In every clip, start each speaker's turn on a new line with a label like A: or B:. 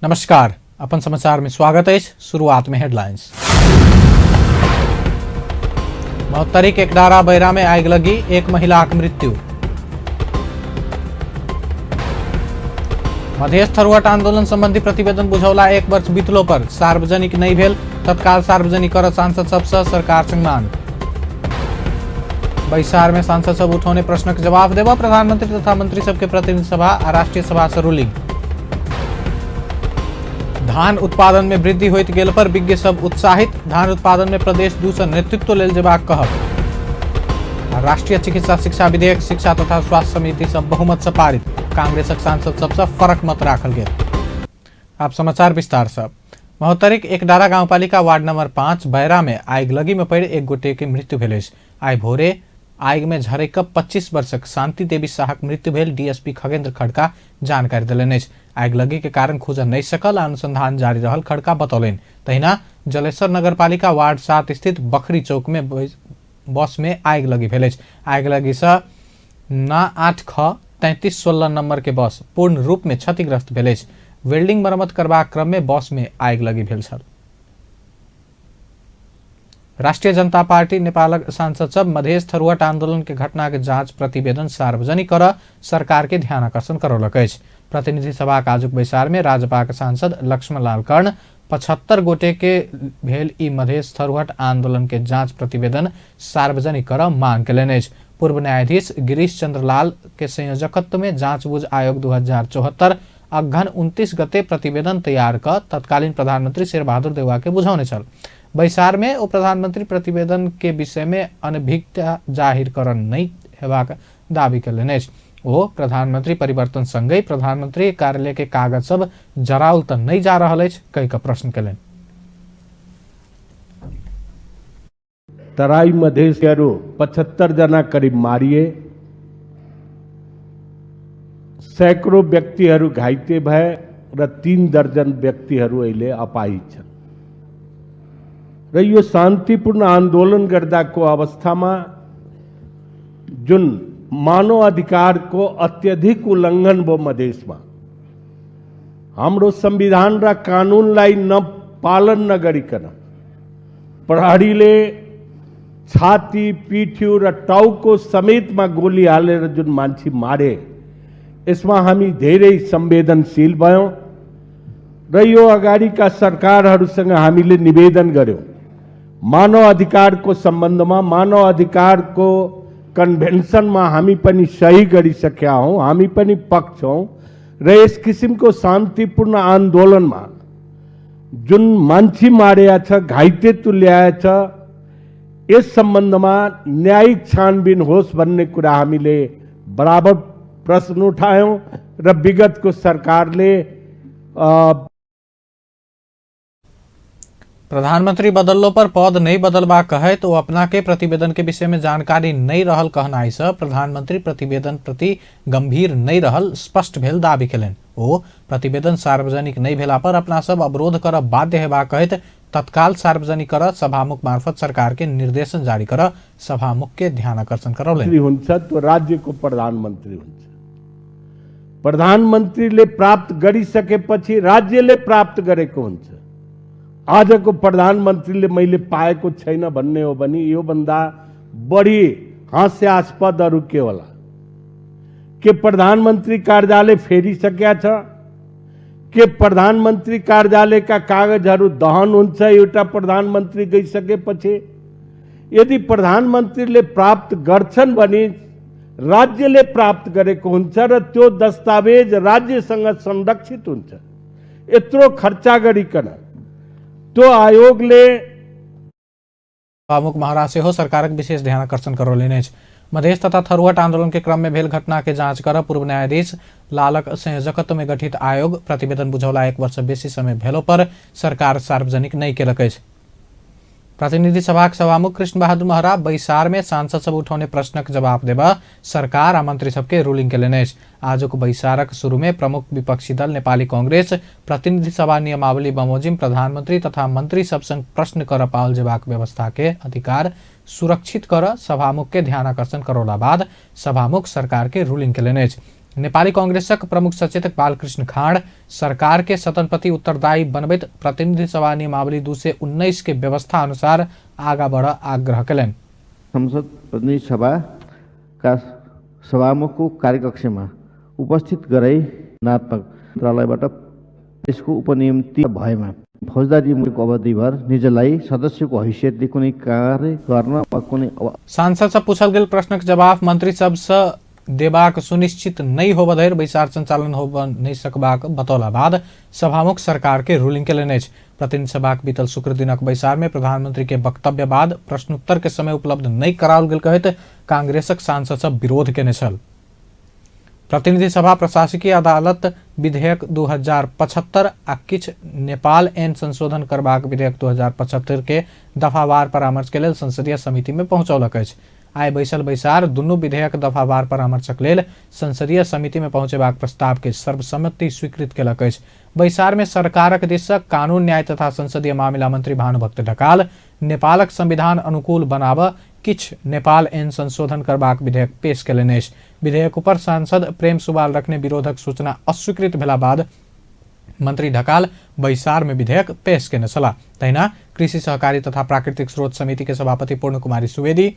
A: नमस्कार, अपन समाचार में स्वागत है। शुरुआत में हेडलाइंस। महोत्तरी के एकडारा बैरा में आगि लगी, एक महिला के मृत्यु। मधेश थरुहट आंदोलन संबंधी प्रतिवेदन बुझौला एक वर्ष बीतलो पर सार्वजनिक नहीं भेल, तत्काल सार्वजनिक कर सांसद सबसे सरकार संग मांग। बैसार में सांसद सब उठौने प्रश्नक जवाब देवा प्रधानमंत्री तथा मंत्री सबके प्रतिनिधि सभा आ राष्ट्रीय सभा से रूलिंग। धान उत्पादन में वृद्धि होइत गेल पर विज्ञ सब उत्साहित, धान उत्पादन में प्रदेश 2 से नेतृत्व लेल जेबाक कहब। राष्ट्रीय चिकित्सा शिक्षा विधेयक शिक्षा तथा स्वास्थ्य समिति सब बहुमत से पारित, कांग्रेसक सांसद सबसे फरक मत राखल गेल। आप समाचार विस्तार से। महोत्तरीक एकडारा गाउँपालिका वार्ड नंबर 5 बैरा में आगिलगी में पड़ि एक गोटे के मृत्यु भेल अछि। आइ भोरे आगि में झरकि कऽ 25 वर्षक शांति देवी शाहक मृत्यु भेल डीएसपी खगेंद्र खड़का जानकारी देलनि अछि। आगिलगी के कारण खुजऽ नहि सकल आ अनुसंधान जारी रहल खड़का बतौलनि। तहिना जलेश्वर नगरपालिका वार्ड 7 स्थित बखरी चौक में बस में आगिलगी भेल अछि। आगिलगी से ना 8 ख 3316 नंबर के बस पूर्ण रूप में क्षतिग्रस्त भेल अछि। वेल्डिंग मरम्मत करबाक क्रम में बस में आगिलगी भेल छल। राष्ट्रीय जनता पार्टी नेपालक सांसद सब मधेश थरुहट आंदोलन के घटना के जांच प्रतिवेदन सार्वजनिक कर सरकार के ध्यान आकर्षण करौलक अछि। प्रतिनिधि सभा के आजुक बैसार में राजपा के सांसद लक्ष्मण लाल कर्ण 75 गोटे के भेल ई मधेश थरुहट आंदोलन के जांच प्रतिवेदन सार्वजनिक कर मांग केलनि अछि। पूर्व न्यायाधीश गिरीश चंद्र लाल के संयोजकत्व में जांच बुझ आयोग 2074 अघन 29 गते प्रतिवेदन तैयार क तत्कालीन प्रधानमंत्री शेरबहादुर देउवा के बुझौने छल। बैसार में ओ प्रधानमंत्री प्रतिवेदन के विषय में अनभिज्ञता जाहिर कर नहीं हेबाक दावी केलनि अछि। ओ प्रधानमंत्री परिवर्तन संगहि प्रधानमंत्री कार्यालय के कागज सब जराउल त नहीं जा रहल अछि कहि क प्रश्न केलनि।
B: तराई मधेशीहरू 75 जना करिब मारिए, सैकड़ों व्यक्तिहरू घाइते भए र 3 दर्जन व्यक्तिहरू अहिले अपाहिज छन् र यो शान्तिपूर्ण आन्दोलन गर्दाको अवस्थामा जुन मानव अधिकारको अत्यधिक उल्लङ्घन भयो मधेसमा, हाम्रो संविधान र कानुनलाई न पालन नगरिकन प्रहरीले छाती, पिठ्यु र टाउको समेतमा गोली हालेर जुन मान्छे मारे, यसमा हामी धेरै संवेदनशील भयौँ र यो अगाडिका सरकारहरूसँग हामीले निवेदन गर्यौँ, मानव अधिकारको सम्बन्धमा मानव अधिकारको कन्भेन्सनमा हामी पनि सही गरिसकेका हौँ, हामी पनि पक्ष हौँ र यस किसिमको शान्तिपूर्ण आन्दोलनमा जुन मान्छे मारेको छ, घाइते तुल्याएको छ, यस सम्बन्धमा न्यायिक छानबिन होस् भन्ने कुरा हामीले बराबर प्रश्न उठायौँ र विगतको सरकारले
A: प्रधानमंत्री बदललो पर पद नहीं बदलबा कहैत ओ अपना के प्रतिवेदन के विषय में जानकारी नहीं रहल कहनाइ से प्रधानमंत्री प्रतिवेदन प्रति गंभीर नहीं रहल स्पष्ट भेल दावी केलनि। ओ प्रतिवेदन सार्वजनिक नहीं भेला पर अपना सब अवरोध कर बाध्य हेबा कहैत तत्काल सार्वजनिक कर सभामुख मार्फत सरकार के निर्देशन जारी कर सभामुख के ध्यान आकर्षण करौलनि।
B: हुन्छ त्यो राज्यको प्रधानमन्त्री हुन्छ, प्रधानमन्त्रीले प्राप्त गरिसकेपछि राज्यले प्राप्त गरेको हुन्छ। आजको प्रधानमन्त्रीले मैले पाएको छैन भन्ने हो भने योभन्दा बढी हास्यास्पद अरू के होला? के प्रधानमन्त्री कार्यालय फेरिसकेका छ? के प्रधानमन्त्री कार्यालयका कागजहरू दहन हुन्छ एउटा प्रधानमन्त्री गइसकेपछि? यदि प्रधानमन्त्रीले प्राप्त गर्छन् भने राज्यले प्राप्त गरेको हुन्छ र त्यो दस्तावेज राज्यसँग संरक्षित हुन्छ। यत्रो खर्चा गरिकन त्यो आयोगले
A: सभामुख महाराज सेहो सरकारक विशेष ध्यान आकर्षण करौलनि अछि। मधेश तथा थरुहट आंदोलन के क्रम में भेल घटना के जांच कर पूर्व न्यायाधीश लालक संयोजकत्व में गठित आयोग प्रतिवेदन बुझौला एक वर्ष बेसी समय भेलो पर सरकार सार्वजनिक नहीं केलक अछि। प्रतिनिधि सभाक सभामुख कृष्ण बहादुर महरा बैसार में सांसद सब उठौने प्रश्नक जवाब देबा सरकार आ मंत्री सबके रूलिंग केलनि अछि। आजुक बैसारक शुरू में प्रमुख विपक्षी दल नेपाली कांग्रेस प्रतिनिधि सभा नियमावली बमोजिम प्रधानमंत्री तथा मंत्री सब संग प्रश्न कर पाओल जेबाक व्यवस्था के अधिकार सुरक्षित कर सभामुख के ध्यान आकर्षण करौला बाद सभामुख सरकार के रूलिंग केलनि अछि। नेपाली कांग्रेसक प्रमुख सचेतक बालकृष्ण खाँड सरकार के सदनप्रति उत्तरदायी बनबैत प्रतिनिधि सभा नियमावली 219 के व्यवस्था अनुसार आगा बढ़ आग्रह कयलनि।
C: संसद प्रतिनिधि सभाका सभामुखको कार्यकक्षमा उपस्थित गराई नात्मक मन्त्रालयबाट यसको उपनियम 3 भएमा फौजदारी अवधिभर निजलाई सदस्यको हैसियतले कुनै कार्य गर्न वा कुनै
A: सांसद से पूछल गेल प्रश्नक जवाफ मंत्री सबसँ देबाक सुनिश्चित नहि होबऽ धरि बैसार संचालन होब नहि सकबाक बतौला बाद सभामुख सरकार के रूलिंग केलनि अछि। प्रतिनिधि सभाक बीतल शुक्र दिनक बैसार में प्रधानमंत्री के वक्तव्य बाद प्रश्नोत्तर के समय उपलब्ध नहि कराओल गेल कहैत कांग्रेसक सांसद सब विरोध केने छल। प्रतिनिधि सभा प्रशासकीय अदालत विधेयक 2075 आ किछु नेपाल ऐन संशोधन करबाक विधेयक 2075 के दफावार परामर्श के लेल संसदीय समिति में पहुंचौलक अछि। आइ बैसल बैसार दुनू विधेयक दफावार परामर्शक लेल संसदीय समिति में पहुंचेबाक प्रस्ताव के सर्वसम्मति स्वीकृत केलक अछि। बैसार में सरकारक दिस सँ कानून न्याय तथा संसदीय मामिला मंत्री भानुभक्त ढकाल नेपालक संविधान अनुकूल बनाबऽ किछु नेपाल ऐन संशोधन करबाक विधेयक पेश केलनि अछि। विधेयक ऊपर सांसद प्रेम सुवाल रखने विरोधक सूचना अस्वीकृत भेला बाद मंत्री ढकाल बैसार में विधेयक पेश केने छलाह। तहिना कृषि सहकारी तथा प्राकृतिक स्रोत समिति के सभापति पूर्ण कुमारी सुवेदी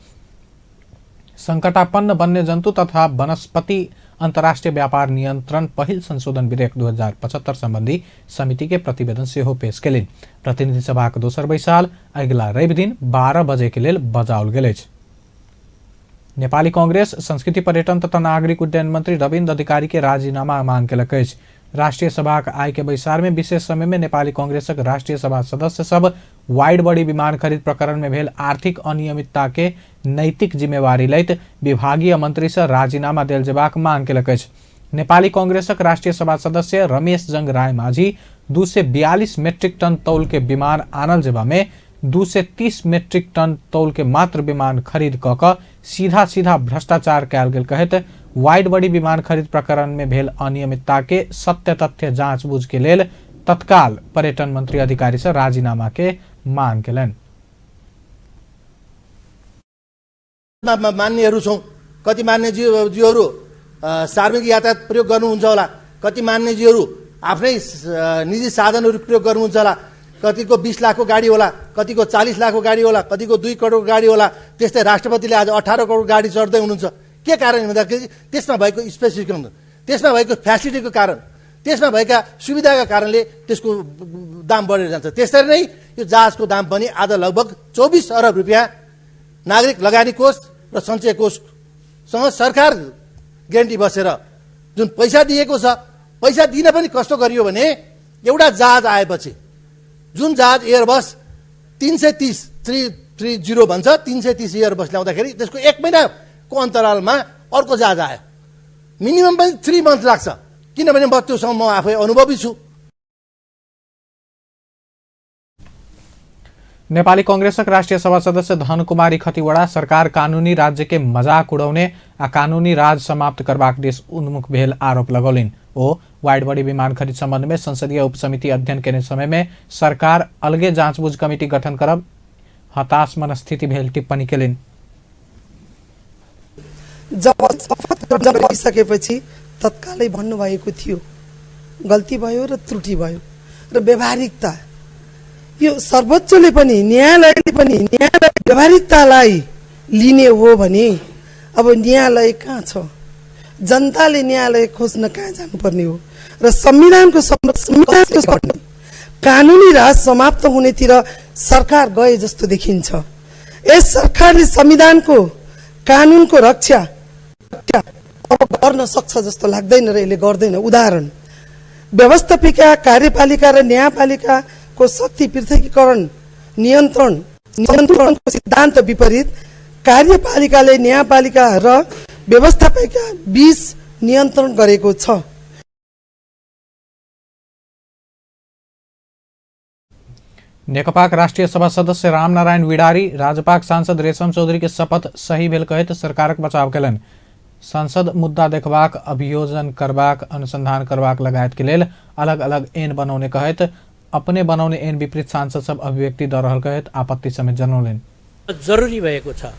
A: संकटापन्न वन्य जन्तु तथा वनस्पति अंतर्राष्ट्रीय व्यापार नियंत्रण पहिल संशोधन विधेयक 2075 संबंधी समिति के प्रतिवेदन सेहो पेश केलनि। प्रतिनिधि सभाक दोसर बैसार अगिला रवि दिन 12 बजे के लेल बजाओल गेल अछि। नेपाली कांग्रेस संस्कृति पर्यटन तथा नागरिक उड्डयन मंत्री रविन्द्र अधिकारी के राजीनामा मांग केलक अछि। राष्ट्रीय सभाक आइ के बैसार में विशेष समय में नेपाली कांग्रेसक राष्ट्रीय सभा सदस्य सब वाइड बॉडी विमान खरीद प्रकरण में भेल आर्थिक अनियमितता के नैतिक जिम्मेवारी लैत विभागीय मंत्री से राजीनामा देल जेबाक मांग केलक अछि। नेपाली कांग्रेसक राष्ट्रीय सभा सदस्य रमेश जंग राय माझी 242 मेट्रिक टन तौल के विमान आनल जेबा में 230 मेट्रिक टन तौल के मात्र विमान खरीद कऽ कऽ सीधा सीधा भ्रष्टाचार कयल गेल कहैत वाइड बॉडी विमान खरीद प्रकरण में भेल अनियमितता के सत्य तथ्य जांच बूझ के लेल तत्काल पर्यटन मंत्री अधिकारी से राजीनामा के मांग केलनि।
D: मान्यहरू छौँ, कति मान्यज्यूहरू सार्वजनिक यातायात प्रयोग गर्नुहुन्छ होला, कति मान्यज्यूहरू आफ्नै निजी साधनहरू प्रयोग गर्नुहुन्छ होला, कतिको 20 लाखको गाडी होला, कतिको 40 लाखको गाडी होला, कतिको 2 करोडको गाडी होला। त्यस्तै राष्ट्रपतिले आज 18 करोड गाडी चढ्दै हुनुहुन्छ। के कारण भन्दाखेरि त्यसमा भएको स्पेसिफिकेसन, त्यसमा भएको फ्यासिलिटीको कारण, त्यसमा भएका सुविधाका कारणले त्यसको दाम बढेर जान्छ। त्यसरी नै यो जहाजको दाम पनि आज लगभग 24 अरब रुपियाँ नागरिक लगानी कोष र सञ्चय कोषसँग सरकार ग्यारेन्टी बसेर जुन पैसा दिएको छ, पैसा दिन पनि कस्तो गरियो भने एउटा जहाज आएपछि जुन जहाज एयरबस 330 330 भन्छ, 330 एयरबस ल्याउँदाखेरि त्यसको 1 महिनाको अन्तरालमा अर्को जहाज आयो। मिनिमम पनि 3 मन्थ लाग्छ, किनभने म त्योसँग म आफै अनुभवी छु।
A: नेपाली कांग्रेसक राष्ट्रिय सभा सदस्य धनकुमारी खतिवड़ा सरकार कानूनी राज्य के मजाक उड़ौने आ कानूनी राज समाप्त करबाक दिस उन्मुख भेल आरोप लगौलनि। ओ वाइड बॉडी विमान खरीद संबंध में संसदीय उपसमिति अध्ययन केने समय में सरकार अलगे जांचबूझ कमिटी गठन करब हताश मनस्थिति भेल टिप्पणी केलनि।
E: जब शपथ ग्रहण गरिसकेपछि तत्कालै भन्नुभएको थियो गल्ती भयो र त्रुटि भयो र व्यवहारिकता, यो सर्वोच्चले पनि न्यायालयले पनि न्यायालय व्यवहारिकतालाई लिने हो भने अब न्यायालय कहाँ छ? जनताले न्यायालय खोज्न कहाँ जानुपर्ने हो? र संविधानको संरक्षण कानुनी राज समाप्त हुनेतिर सरकार गए जस्तो देखिन्छ। यस सरकारले संविधानको कानुनको रक्षा अब गर्न सक्छ जस्तो लाग्दैन र यसले गर्दैन। उदाहरण, व्यवस्थापिका, कार्यपालिका र न्यायपालिकाको शक्ति पृथकीकरण नियन्त्रण नियन्त्रणको सिद्धान्त विपरीत कार्यपालिकाले न्यायपालिका र व्यवस्थापिका बीच नियन्त्रण गरेको छ।
A: नेकपाक राष्ट्रिय सभा सदस्य रामनारायण विडारी राजपाक सांसद रेशम चौधरी के शपथ सही भेल कहैत सरकारक बचाव केलनि। सांसद मुद्दा देखबाक, अभियोजन करबाक, अनुसंधान करबाक लगायत के लेल अलग अलग ऐन बनौने कहैत अपने बनौने ऐन विपरीत सांसद सब अभिव्यक्ति द रहल कहैत आपत्ति समेत जनौलनि।
F: जरुरी भएको छ।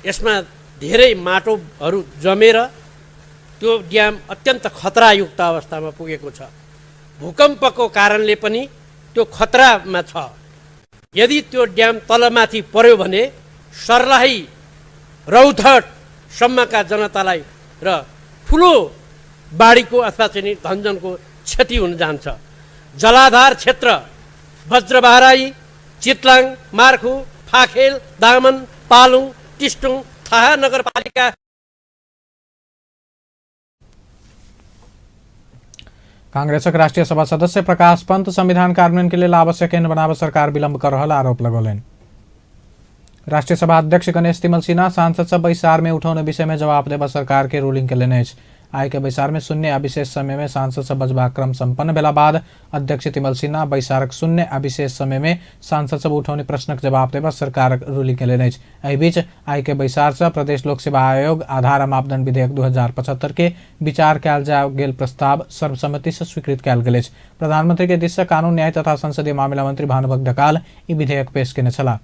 F: यसमा धेरै माटोहरू जमेर त्यो ड्याम अत्यन्त खतरायुक्त अवस्थामा पुगेको छ। भूकम्पको कारणले पनि त्यो खतरामा छ। यदि त्यो ड्याम तलमाथि पर्यो भने सर्लाही रौतहटसम्मका जनतालाई र ठुलो बाढीको अथवा चाहिँ धनजनको क्षति हुन जान्छ। जलाधार क्षेत्र वज्रबहराई, चितलाङ, मार्खु, फाखेल, दामन, पालुङ, टिस्टुङ, थाहा नगरपालिका।
A: कांग्रेसक राष्ट्रिय सभा सदस्य प्रकाश पंत संविधान कार्यान्वयन के लेल आवश्यक ऐन बनाव सरकार विलंब कर रहल आरोप लगौलनि। राष्ट्रिय सभा अध्यक्ष गणेश तिमल सिन्हा सांसद सब बैसार में उठौने विषय में जवाब देबा सरकार के रूलिंग के लेने अछि। आइ के बैसार में शून्य आ विशेष समय में सांसद सब बजबाक क्रम संपन्न भेला बाद अध्यक्ष तिमल सिन्हा बैसारक शून्य आ विशेष समय में सांसद सब उठौने प्रश्नक जवाब देबा सरकारक रूलिंग के लेने अछि। एहि बीच आइ के बैसार से प्रदेश लोक सेवा आयोग आधार आ मापदंड विधेयक 2075 के विचार कयल जा गेल प्रस्ताव सर्वसम्मति से स्वीकृत कयल गेल अछि। प्रधानमंत्री के दिस से कानून न्याय तथा संसदीय मामिला मंत्री भानुभक्त ढकाल ई विधेयक पेश केने छलाह।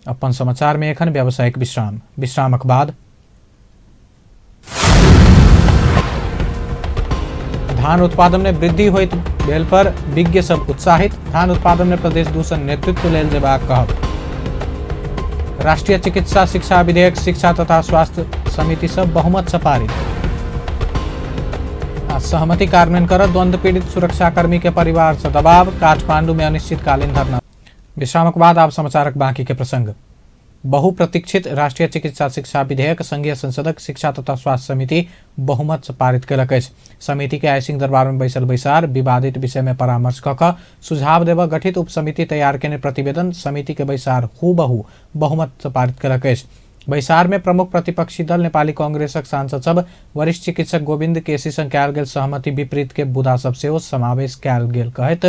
A: अपन समाचार में एखन व्यावसायिक विश्राम। विश्रामक बाद धान उत्पादन में वृद्धि होइत भेल पर विज्ञ सब उत्साहित। धान उत्पादन में प्रदेश दूषण नेतृत्व लेल जेबाक कहब। राष्ट्रीय चिकित्सा शिक्षा विधेयक शिक्षा तथा स्वास्थ्य समिति सब बहुमत से पारित। आ सहमति कार्यान्वयन कर द्वंद्व पीड़ित सुरक्षाकर्मी के परिवार से दबाव। काठमांडू में अनिश्चितकालीन धरना। विश्रामक बाद आप समाचारक बाकी के प्रसंग। बहुप्रतीक्षित राष्ट्रीय चिकित्सा शिक्षा विधेयक संघीय संसदक शिक्षा तथा स्वास्थ्य समिति बहुमत से पारित कयलक अछि। समिति के आइ सिंह दरबार में बैसल बैसार विवादित विषय में परामर्श कऽ कऽ सुझाव देबऽ गठित उपसमिति तैयार केने प्रतिवेदन समिति के बैसार हूबहू बहुमत से पारित कयलक अछि। बैसार में प्रमुख प्रतिपक्षी दल नेपाली कांग्रेसक सांसद सब वरिष्ठ चिकित्सक गोविन्द केसी संग कयल गेल सहमति विपरीत के बुदा सब सेहो समावेश कयल गेल कहैत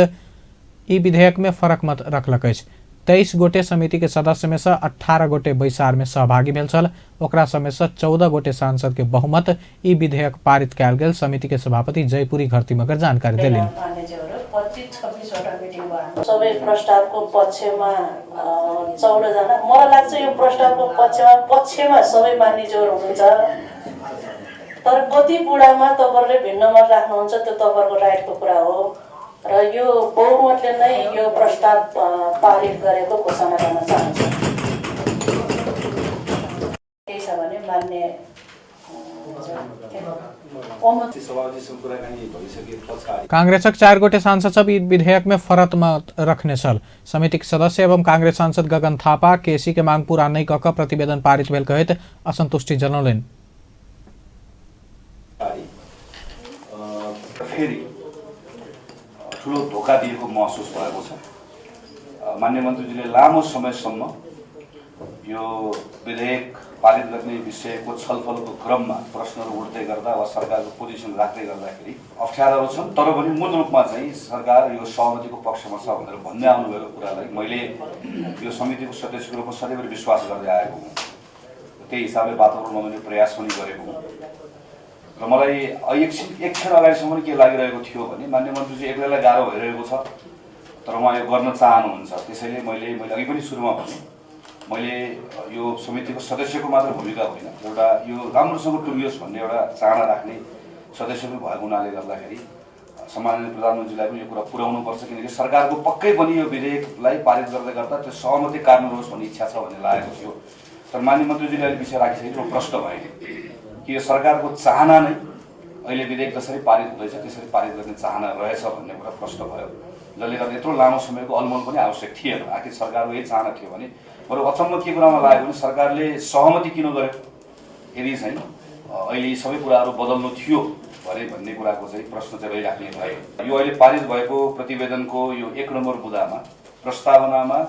A: ई विधेयक में फरक मत रखलक अछि। 23 गोटे समिति के सदस्य में से 18 गोटे बैसार में सहभागी भेल छल। ओकरा समय से 14 गोटे सांसद के बहुमत ई विधेयक पारित कयल गेल समिति के सभापति जयपुरी घरती मगर जानकारी देलनि।
G: 25-26वटा मिटिङ भयो। सबै प्रस्तावको पक्षमा 14 जना, मलाई लाग्छ यो प्रस्तावको पक्षमा सबै मान्यज्यूहरू हुनुहुन्छ, तर कति कुरामा तपाईँहरूले भिन्न मत राख्नुहुन्छ त्यो तपाईँहरूको राइटको कुरा हो र यो बहुमतले नै यो प्रस्ताव पारित गरेको घोषणा गर्न चाहन्छु। केही छ भने मान्य
A: कांग्रेसक 4 गोटे सांसद सब ई विधेयक में फरक मत रखने छल। समितिक सदस्य एवं कांग्रेस सांसद गगन थापा केसी के मांग पूरा नहीं कऽ कऽ प्रतिवेदन पारित भेल कहैत असंतुष्टि जनौलनि।
H: फेरि ठुलो धोका दिएको महसुस भएको छ। मान्य मन्त्रीजीले लामो समयसम्म यो विधेयक पारित गर्ने विषयको छलफलको क्रममा प्रश्नहरू उठ्दै गर्दा वा सरकारको पोजिसन राख्दै गर्दाखेरि अप्ठ्याराहरू छन्, तर पनि मूल रूपमा चाहिँ सरकार यो सहमतिको पक्षमा छ भनेर भन्दै आउनुभएको कुरालाई मैले यो समितिको सदस्यको रूपमा सधैँभरि विश्वास गर्दै आएको हुँ। त्यही हिसाबले वातावरण बनाउने प्रयास पनि गरेको हुँ र मलाई एक क्षण अगाडिसम्म के लागिरहेको थियो भने मान्य मन्त्रीजी एक्लैलाई गाह्रो भइरहेको छ, तर उहाँ यो गर्न चाहनुहुन्छ। त्यसैले मैले अघि पनि सुरुमा भने मैले यो समितिको सदस्यको मात्र भूमिका होइन, एउटा यो राम्रोसँग टुङ्गियोस् भन्ने एउटा चाहना राख्ने सदस्य पनि भएको हुनाले गर्दाखेरि सम्माननीय प्रधानमन्त्रीलाई पनि यो कुरा पुर्याउनुपर्छ, किनकि सरकारको पक्कै पनि यो विधेयकलाई पारित गर्दै गर्दा त्यो सहमति कार्यान्वयन होस् भन्ने इच्छा छ भन्ने लागेको थियो। तर माननीय मन्त्रीजीले अहिले विषय राखिसकेपछि म प्रश्न भएँ कि यो सरकारको चाहना नै अहिले विधेयक जसरी पारित हुँदैछ त्यसरी पारित गर्ने चाहना रहेछ भन्ने कुरा प्रश्न भयो, जसले गर्दा यत्रो लामो समयको अलमल पनि आवश्यक थिएन। आखिर सरकारको यही चाहना थियो भने बरु अचम्म के कुरामा लाग्यो भने सरकारले सहमति किन गर्यो यदि चाहिँ अहिले यी सबै कुराहरू बदल्नु थियो भने भन्ने कुराको चाहिँ प्रश्न चाहिँ रहिराख्ने भए। यो अहिले पारित भएको प्रतिवेदनको यो 1 नम्बर बुदामा प्रस्तावनामा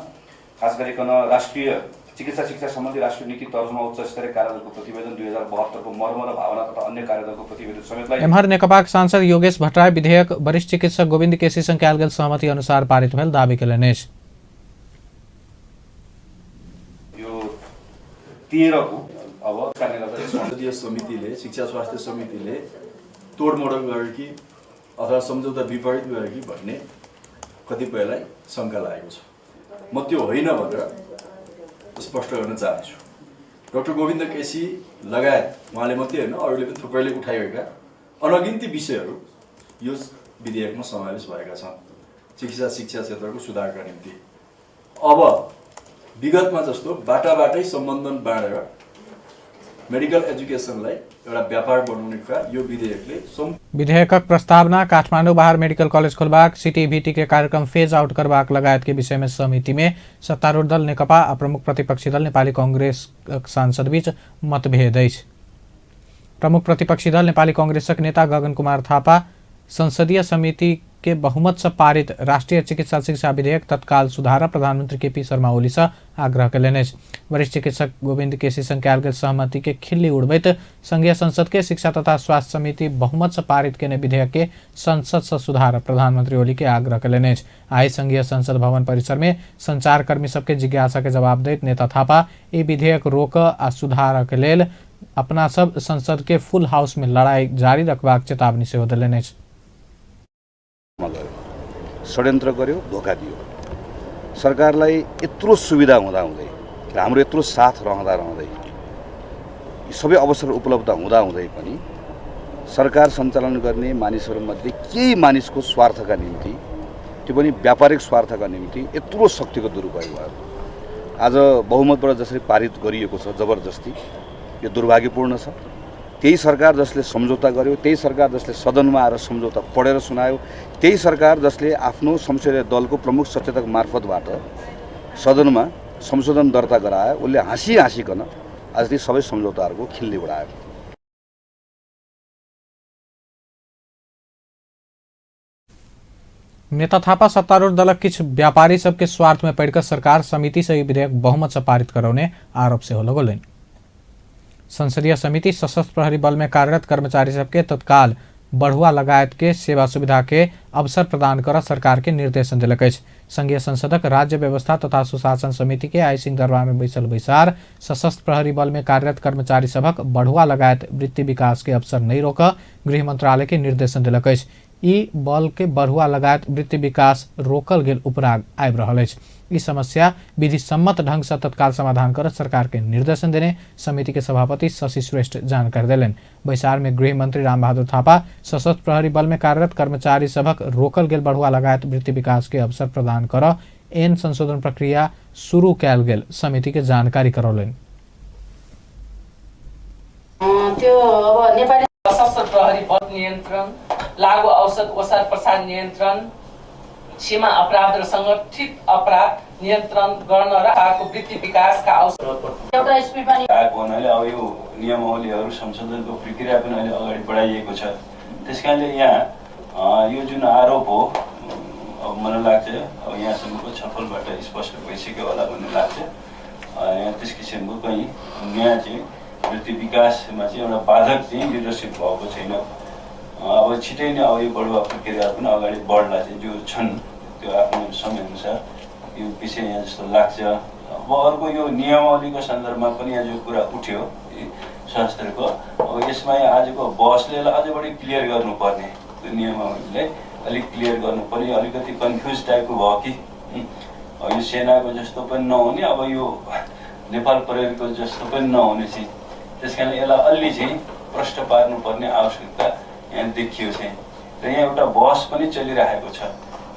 H: खास गरिकन राष्ट्रिय चिकित्सा शिक्षा सम्बन्धी राष्ट्रिय नीति तर्जुमा उच्च स्तरीय कार्यदलको प्रतिवेदन 2072 को मर्म र भावना तथा अन्य कार्यदलको प्रतिवेदन समेतलाई।
A: एम्हर नेकपाक सांसद योगेश भट्टराई विधेयक वरिष्ठ चिकित्सक गोविन्द केसी संग कयल गेल सहमति अनुसार पारित भेल दावी केलनि अछि।
H: यो 13 को अब
I: संसदीय समितिले शिक्षा स्वास्थ्य समितिले तोडमोड गर्यो कि अथवा सम्झौता विपरीत गर्यो कि भन्ने कतिपयलाई शङ्का लागेको छ। म त्यो होइन भनेर स्पष्ट गर्न चाहन्छु। डाक्टर गोविन्द केसी लगायत उहाँले मात्रै होइन, अरूले पनि थुप्रैले उठाइरहेका अनगिन्ती विषयहरू यो विधेयकमा समावेश भएका छन् चिकित्सा शिक्षा क्षेत्रको सुधारका निम्ति। अब विगतमा जस्तो बाटाबाटै सम्बन्धन बाँडेर मेडिकल एजुकेसनलाई एउटा व्यापार बनाउने कुरा यो विधेयकले।
A: विधेयकक प्रस्तावना काठमाडौँ बाहर मेडिकल कॉलेज खोलबाक, सीटीईभीटी के कार्यक्रम फेज आउट करबाक लगायत के विषय में समिति में सत्तारूढ़ दल नेकपा आ प्रमुख प्रतिपक्षी दल नेपाली कांग्रेस सांसद बीच मतभेद अछि। प्रमुख प्रतिपक्षी दल नेपाली कांग्रेसक नेता गगन कुमार थापा संसदीय समिति के बहुमत से पारित राष्ट्रीय चिकित्सा शिक्षा विधेयक तत्काल सुधार प्रधानमंत्री केपी शर्मा ओली से आग्रह कयलनि अछि। वरिष्ठ चिकित्सक गोविंद केसी संग कयल गेल सहमति के खिल्ली उड़बैत संघीय संसद के शिक्षा तथा स्वास्थ्य समिति बहुमत से पारित केने विधेयक के संसद से सुधार प्रधानमंत्री ओली के आग्रह कयलनि अछि। आइ संघीय संसद भवन परिसर में संचारकर्मी सबके जिज्ञासा के जवाब दैत नेता थापा ई विधेयक रोक आ सुधार के लेल अपना सब संसद के फुल हाउस में लड़ाई जारी रखबाक चेतावनी सेहो देलनि अछि।
H: षड्यन्त्र गर्यो, धोका दियो। सरकारलाई यत्रो सुविधा हुँदाहुँदै र हाम्रो यत्रो साथ रहँदा रहँदै सबै अवसर उपलब्ध हुँदाहुँदै पनि सरकार सञ्चालन गर्ने मानिसहरूमध्ये केही मानिसको स्वार्थका निम्ति, त्यो पनि व्यापारिक स्वार्थका निम्ति यत्रो शक्तिको दुरुपयोग भयो। आज बहुमतबाट जसरी पारित गरिएको छ जबरजस्ती, यो दुर्भाग्यपूर्ण छ। त्यही सरकार जसले सम्झौता गर्यो, त्यही सरकार जसले सदनमा आएर सम्झौता पढेर सुनायो, त्यही सरकार जसले आफ्नो संसदीय दलको प्रमुख सचेतक मार्फतबाट सदनमा संशोधन दर्ता गरायो, उसले हाँसी हाँसीकन आज ती सबै सम्झौताहरूको खिल्ली उडायो।
A: नेता थापा सत्तारूढ़ दलक किछु व्यापारी सबके स्वार्थ में पड़िकऽ सरकार समिति से ई विधेयक बहुमत से पारित करौने आरोप सेहो लगौलनि। संसदीय समिति सशस्त्र प्रहरी बल में कार्यरत कर्मचारी सबके तत्काल बढ़ुआ लगायत के सेवा सुविधा के अवसर प्रदान कर सरकार के निर्देशन देलक अछि। संघीय संसदक राज्य व्यवस्था तथा सुशासन समिति के आइ सिंहदरबार में बैसल बैसार सशस्त्र प्रहरी बल में कार्यरत कर्मचारी सभक बढ़ुआ लगायत वृत्ति विकास के अवसर नहीं रोक गृह मंत्रालय के निर्देशन देलक अछि। ई बल के बढ़ुआ लगायत वृत्ति विकास रोकल गेल उपराग आबि रहल अछि। ई समस्या विधि सम्मत ढंग से तत्काल समाधान कर सरकार के निर्देशन देने समिति के सभापति शशि श्रेष्ठ जानकारी देलनि। बैसार में गृह मंत्री रामबहादुर थापा सशस्त्र प्रहरी बल में कार्यरत कर्मचारी सभक रोकल गेल बढ़ुआ लगायत वृत्ति विकास के अवसर प्रदान कर एन संशोधन प्रक्रिया शुरू कयल गेल समिति के जानकारी करौलनि।
J: त्यो अब नेपाली
K: सशस्त्र प्रहरी बल नियन्त्रण, लागू औषध ओसार प्रसार नियन्त्रण, सीमा अपराध र संगठित अपराध नियन्त्रण गर्न र अर्को वृत्ति विकासका अवसर
J: एउटा एसपी पनि
I: आएको हुनाले अब यो नियमावलीहरू संशोधनको प्रक्रिया पनि अहिले अगाडि बढाइएको छ। त्यस कारणले यहाँ यो जुन आरोप हो, अब मलाई लाग्छ अब यहाँसम्मको छलफलबाट स्पष्ट भइसक्यो होला भन्ने लाग्छ। यहाँ त्यस किसिमको कहीँ यहाँ चाहिँ वृत्ति विकासमा चाहिँ एउटा बाधक चाहिँ लिडरसिप भएको छैन। अब छिटै नै अब यो बढुवा प्रक्रिया पनि अगाडि बढ्ला चाहिँ जो छन् त्यो आफ्नो समयअनुसार यो विषय यहाँ जस्तो लाग्छ। अब अर्को यो नियमावलीको सन्दर्भमा पनि यहाँ जो कुरा उठ्यो सशस्त्रको, अब यसमा आजको बहसले यसलाई अझ बढी क्लियर गर्नुपर्ने, त्यो नियमावलीलाई अलिक क्लियर गर्नुपर्ने, अलिकति कन्फ्युज टाइपको भयो कि यो सेनाको जस्तो पनि नहुने, अब यो नेपाल प्रहरीको जस्तो पनि नहुने चाहिँ, त्यस कारणले यसलाई अलि चाहिँ प्रष्ट पार्नुपर्ने आवश्यकता यहाँ देखियो चाहिँ। र यहाँ एउटा बहस पनि चलिरहेको छ।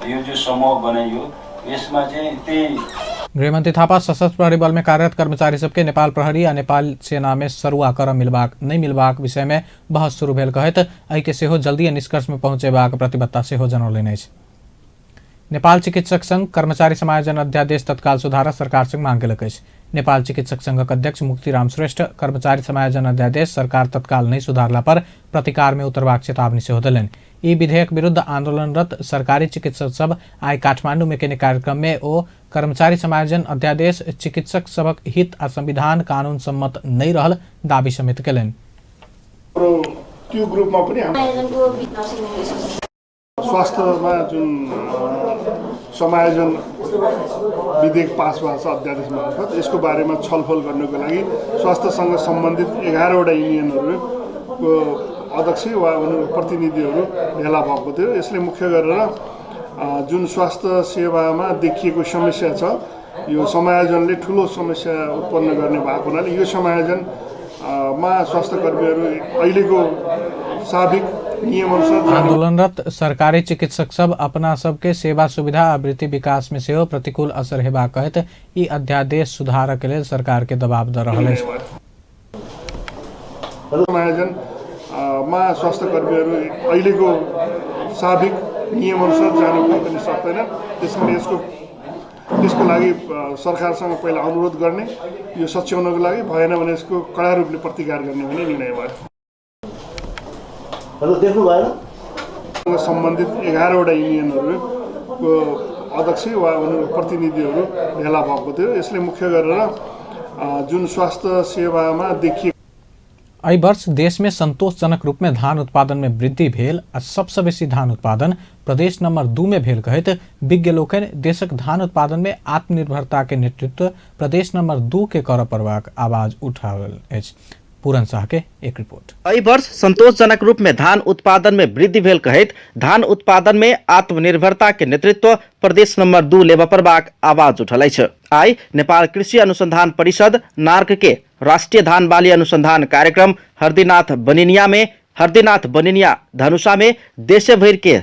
I: यो जो समूह बनाइयो यसमा चाहिँ त्यही
A: गृहमंत्री थापा सशस्त्र प्रहरी बल में कार्यरत कर्मचारी सबके नेपाल प्रहरी आ नेपाल सेना में सरुआ कर मिलबाक नहीं मिलबाक विषय में बहस शुरू भेल कहैत एहि के सेहो जल्दी निष्कर्ष में पहुंचेबाक प्रतिबद्धता सेहो जनौलनि अछि। नेपाल चिकित्सक संघ कर्मचारी समायोजन अध्यादेश तत्काल सुधार सरकार से मांग केलक अछि। नेपाल चिकित्सक संघक अध्यक्ष मुक्तिराम श्रेष्ठ कर्मचारी समायोजन अध्यादेश सरकार तत्काल नहीं सुधारला पर प्रतिकार में उतरबाक चेतावनी सेहो देलनि। ई विधेयक विरुद्ध आंदोलनरत सरकारी चिकित्सक सब आइ काठमांडू में केने कार्यक्रम में ओ कर्मचारी समायोजन अध्यादेश चिकित्सक सबक हित आ संविधान कानून सम्मत नहीं रहल दावी समेत केलनि।
L: त्यो ग्रुपमा पनि स्वास्थ्यमा जुन समायोजन विधेयक पास भएको छ अध्यादेश मार्फत, यसको बारेमा छलफल गर्नको लागि स्वास्थ्यसँग सम्बन्धित 11वटा युनियनहरूको अध्यक्ष वा उनीहरूको प्रतिनिधिहरू भेला भएको थियो। यसले मुख्य गरेर जुन स्वास्थ्य सेवामा देखिएको समस्या छ, यो समायोजनले ठुलो समस्या उत्पन्न गर्ने भएको हुनाले यो समायोजनमा स्वास्थ्यकर्मीहरू अहिलेको साबिक नियमअनुसार
A: आंदोलनरत सरकारी चिकित्सक सब अपना सबके सेवा सुविधा आ वृत्ति विकास में सेहो प्रतिकूल असर हेबाक कहैत ई अध्यादेश सुधारक के लेल सरकार के दबाव द रहल अछि।
L: समायोजनमा स्वास्थ्यकर्मीहरू अहिलेको साबिक नियमअनुसार जानु पनि सक्दैन। त्यसैले त्यसको लागि सरकारसँग पहिला अनुरोध गर्ने, यो सच्याउनको लागि भएन भने यसको कडा रूपले प्रतिकार गर्ने भन्ने निर्णय भयो। सम्बन्धित 11वटा युनियनहरूको अध्यक्ष वा उनीहरूको प्रतिनिधिहरू भेला भएको थियो। यसले मुख्य गरेर जुन स्वास्थ्य सेवामा देखिए
A: एहि वर्ष देश में संतोषजनक रूप में धान उत्पादन में वृद्धि भेल आ सबसे बेसी धान उत्पादन प्रदेश नंबर 2 में भेल कहैत विज्ञ लोकनि देशक धान उत्पादन में आत्मनिर्भरता के नेतृत्व प्रदेश नंबर 2 के करऽ पड़बाक आवाज उठाओल अछि। पूरन शाह के एक रिपोर्ट।
M: एहि वर्ष संतोषजनक रूप में धान उत्पादन में वृद्धि भेल कहैत धान उत्पादन में आत्मनिर्भरता के नेतृत्व प्रदेश नंबर 2 लेबऽ पड़बाक आवाज उठल अछि। आइ नेपाल कृषि अनुसंधान परिषद नार्क के राष्ट्रीय धान बाली अनुसंधान कार्यक्रम हरदीनाथ बनिनिया धनुषा में देशे भरि के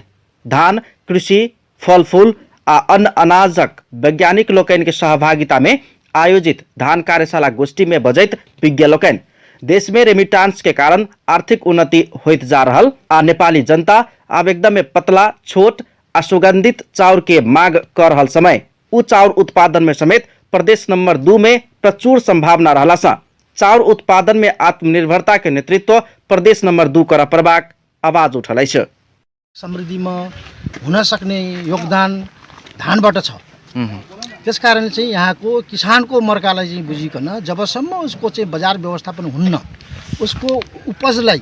M: धान कृषि फलफूल आ अन्न अनाजक वैज्ञानिक लोकनि के सहभागिता में आयोजित धान कार्यशाला गोष्ठी में बजैत विज्ञ लोकनि देश में रेमिटांस के कारण आर्थिक उन्नति होइत जा रहल आ नेपाली जनता आब एकदम पतला छोट आ सुगंधित चाउर के मांग कर रहल समय उ चाउर उत्पादन में समेत प्रदेश नंबर 2 में प्रचुर संभावना रहला सँ चाउर उत्पादन में आत्मनिर्भरता के नेतृत्व प्रदेश नंबर 2 करऽ पड़बाक आवाज उठल अछि।
N: समृद्धिमा हुन सक्ने योगदान धानबाट छ। त्यसकारण चाहिँ यहाँको किसानको मर्कालाई चाहिँ बुझिकन जबसम्म उसको चाहिँ बजार व्यवस्थापन हुन्न, उसको उपजलाई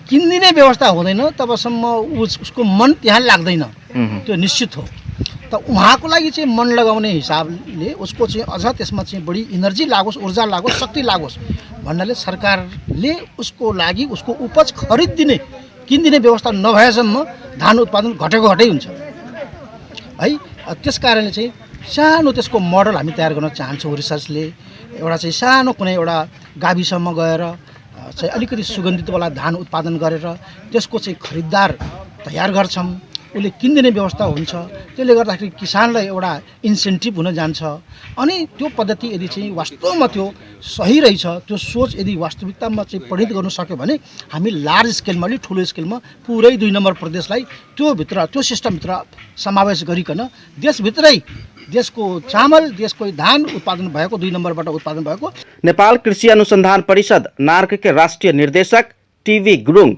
N: किनिदिने व्यवस्था हुँदैन, तबसम्म उसको मन त्यहाँ लाग्दैन, त्यो निश्चित हो। त उहाँको लागि चाहिँ मन लगाउने हिसाबले उसको चाहिँ अझ त्यसमा चाहिँ बढी इनर्जी लागोस्, ऊर्जा लागोस्, शक्ति लागोस् भन्नाले सरकारले उसको लागि उसको उपज खरिदिने किनिदिने व्यवस्था नभएसम्म धान उत्पादन घटेको घटै हुन्छ है। त्यस कारणले चाहिँ सानो त्यसको मोडल हामी तयार गर्न चाहन्छौँ रिसर्चले। एउटा चाहिँ सानो कुनै एउटा गाविसम्म गएर चाहिँ अलिकति सुगन्धितवाला धान उत्पादन गरेर त्यसको चाहिँ खरिदार तयार गर्छौँ, उसले किनिदिने व्यवस्था हुन्छ। त्यसले गर्दाखेरि किसानलाई एउटा इन्सेन्टिभ हुन जान्छ। अनि त्यो पद्धति यदि चाहिँ वास्तवमा त्यो सही रहेछ, त्यो सोच यदि वास्तविकतामा चाहिँ परिणत गर्नु सक्यो भने हामी लार्ज स्केलमा, अलिक ठुलो स्केलमा पुरै 2 नम्बर प्रदेशलाई त्योभित्र त्यो सिस्टमभित्र समावेश गरिकन देशभित्रै देशको चामल, देशको धान उत्पादन भएको 2 नम्बरबाट उत्पादन भएको।
M: नेपाल कृषि अनुसंधान परिषद नार्क के राष्ट्रिय निर्देशक टीवी गुरुङ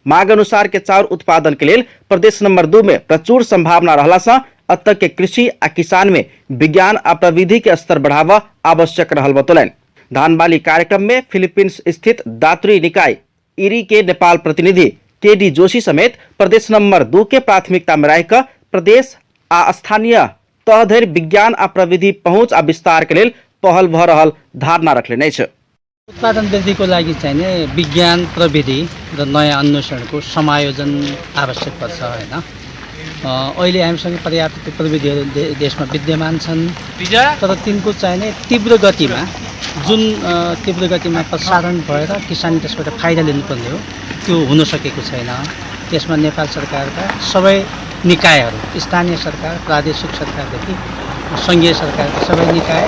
M: माग अनुसार के चाउर उत्पादन के लेल प्रदेश नंबर 2 में प्रचुर संभावना रहला सँ अत के कृषि आ किसान में विज्ञान आ प्रविधि के स्तर बढ़ावा आवश्यक रहल बतौलनि। धान बाली कार्यक्रम में फिलीपींस स्थित दात्री निकाय इरी के नेपाल प्रतिनिधि के डी जोशी समेत प्रदेश नंबर 2 के प्राथमिकता में राखि कऽ प्रदेश आ स्थानीय तह धरि विज्ञान आ प्रविधि पहुँच आ विस्तार के लेल पहल भऽ रहल धारणा रखलनि अछि।
O: उत्पादन वृद्धिको लागि चाहिने विज्ञान प्रविधि र नयाँ अन्वेषणको समायोजन आवश्यक पर्छ हैन। अहिले हामीसँग पर्याप्त प्रविधिहरू देशमा विद्यमान छन्, तर तिनको चाहिने तीव्र गतिमा जुन तीव्र गतिमा प्रसारण भएर किसान त्यसबाट फाइदा लिनुपर्ने हो त्यो हुन सकेको छैन। त्यसमा नेपाल सरकारका सबै निकायहरू, स्थानीय सरकार, प्रादेशिक सरकारदेखि सङ्घीय सरकारका सबै निकाय,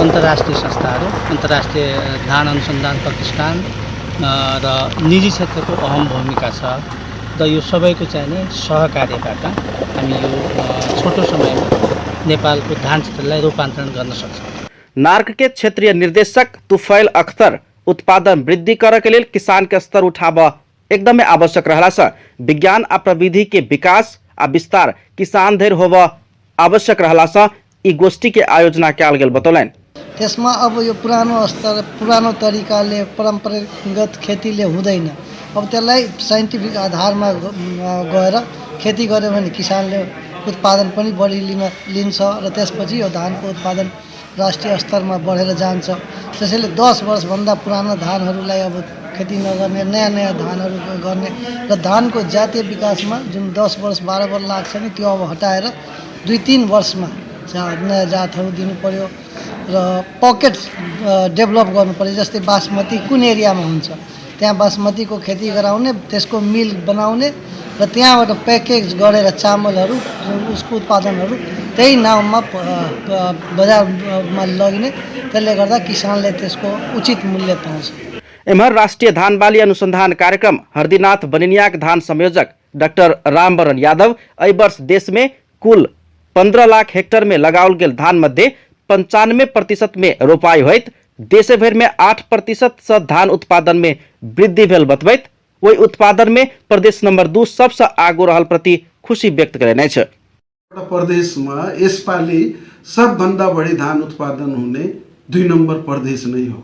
O: अन्तर्राष्ट्रिय संस्थाहरू, अन्तर्राष्ट्रिय धान अनुसन्धान प्रतिष्ठान र निजी क्षेत्रको अहम भूमिका छ र यो सबैको चाहिने सहकार्यबाट हामी यो छोटो समयमा नेपालको धान क्षेत्रलाई रूपान्तरण गर्न सक्छौँ।
M: नार्क के क्षेत्रीय निर्देशक तुफैल अख्तर उत्पादन वृद्धि करऽ के लेल किसान के स्तर उठाबऽ एकदमै आवश्यक रहला सँ विज्ञान आ प्रविधि के विकास आ विस्तार किसान धरि होबऽ आवश्यक रहला सँ ई गोष्ठी के आयोजना कयल गेल बतौलनि।
P: त्यसमा अब यो पुरानो स्तर, पुरानो तरिकाले परम्परागत खेतीले हुँदैन। अब त्यसलाई साइन्टिफिक आधारमा गएर खेती गर्यो भने किसानले उत्पादन पनि बढी लिन्छ र त्यसपछि यो धानको उत्पादन राष्ट्रिय स्तरमा बढेर जान्छ। त्यसैले 10 वर्षभन्दा पुरानो धानहरूलाई अब खेती नगर्ने, नयाँ नयाँ धानहरू गर्ने र धानको जातीय विकासमा जुन 10 वर्ष 12 वर्ष लाग्छ नि त्यो अब हटाएर 2-3 वर्षमा नयाँ जातहरू दिनु पर्यो र पकेट डेभलप गर्नु पर्यो। जस्तै बासमती कुन एरियामा हुन्छ त्यहाँ बासमतीको खेती गराउने, त्यसको मिल बनाउने र त्यहाँबाट प्याकेज गरेर चामलहरू उसको उत्पादनहरू त्यही नाममा बजारमा लगिने, त्यसले गर्दा किसानले त्यसको उचित मूल्य पाउँछ।
M: एम्हर राष्ट्रिय धान बाली अनुसंधान कार्यक्रम हरदीनाथ बनिनियाक धान संयोजक डॉक्टर रामबरन यादव एहि वर्ष देश में कुल 15 लाख हेक्टर में लगाओल गेल धान मध्य 95% में रोपाई होइत देशे भरि में 8% से धान उत्पादन में वृद्धि भेल बतबैत ओहि उत्पादन में प्रदेश नंबर 2 सबसे आगू रहल प्रति खुशी व्यक्त कयने अछि।
Q: प्रदेशमा यसपालि सबभन्दा बढी धान उत्पादन हुने 2 नम्बर प्रदेश नै हो।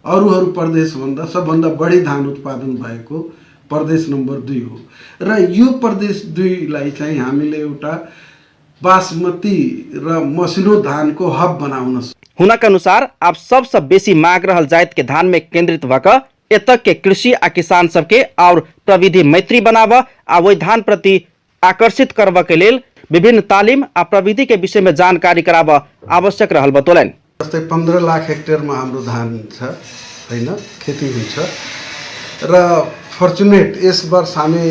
Q: अरूहरू प्रदेशभन्दा सबभन्दा बढी धान उत्पादन भएको प्रदेश नम्बर 2 हो र यो प्रदेश 2 लाई चाहिँ हामीले एउटा बासमती र मसिनो धानको हब बनाउन।
M: हुनक अनुसार आब सबसे बेसी माग रहल जाति के धान में केंद्रित भक एतक के कृषि आ किसान सबके और प्रविधि मैत्री बनाव आ वही धान प्रति आकर्षित करब के लेल विभिन्न तालिम आ प्रविधि के विषय में जानकारी कराब आवश्यक रहल बतौलनि।
Q: जस्तै 15 लाख हेक्टेयरमा हाम्रो धान छ हैन, खेती हुन्छ र फर्चुनेट यस वर्ष हामी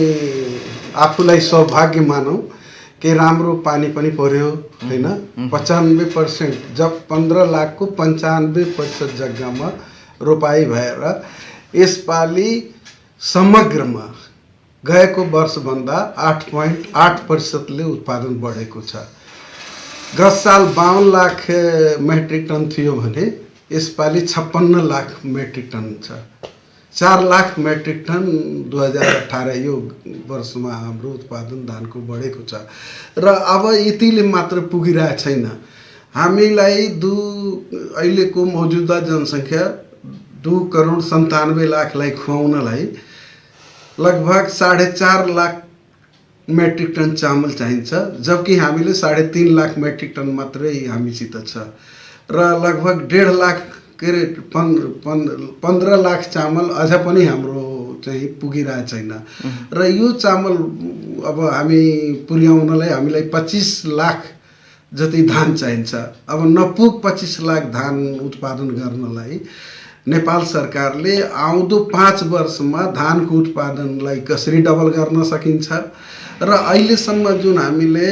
Q: आफूलाई सौभाग्य मानौँ कि राम्रो पानी पनि पर्यो हैन। 95% जब 15 लाखको 95% जग्गामा रोपाई भएर यसपालि समग्रमा गएको वर्षभन्दा 8.8% उत्पादन बढेको छ। गत साल 52 लाख मेट्रिक टन थियो भने यसपालि 56 लाख मेट्रिक टन छ। 4 लाख मेट्रिक टन 2018 यो वर्षमा हाम्रो उत्पादन धानको बढेको छ र अब यतिले मात्र पुगिरहेको छैन। हामीलाई अहिलेको मौजुदा जनसङ्ख्या 2,97,00,000 लाई खुवाउनलाई लगभग 4.5 लाख मेट्रिक टन चामल चाहिन्छ, जबकि हामीले 3.5 लाख मेट्रिक टन मात्रै हामीसित छ र लगभग 1.5 लाख के अरे 15 लाख चामल अझ पनि हाम्रो चाहिँ पुगिरहेको छैन र यो चामल अब हामी पुर्याउनलाई हामीलाई 25 लाख जति धान चाहिन्छ। अब नपुग 25 लाख धान उत्पादन गर्नलाई नेपाल सरकारले आउँदो 5 वर्षमा धानको उत्पादनलाई कसरी डबल गर्न सकिन्छ र अहिलेसम्म जुन हामीले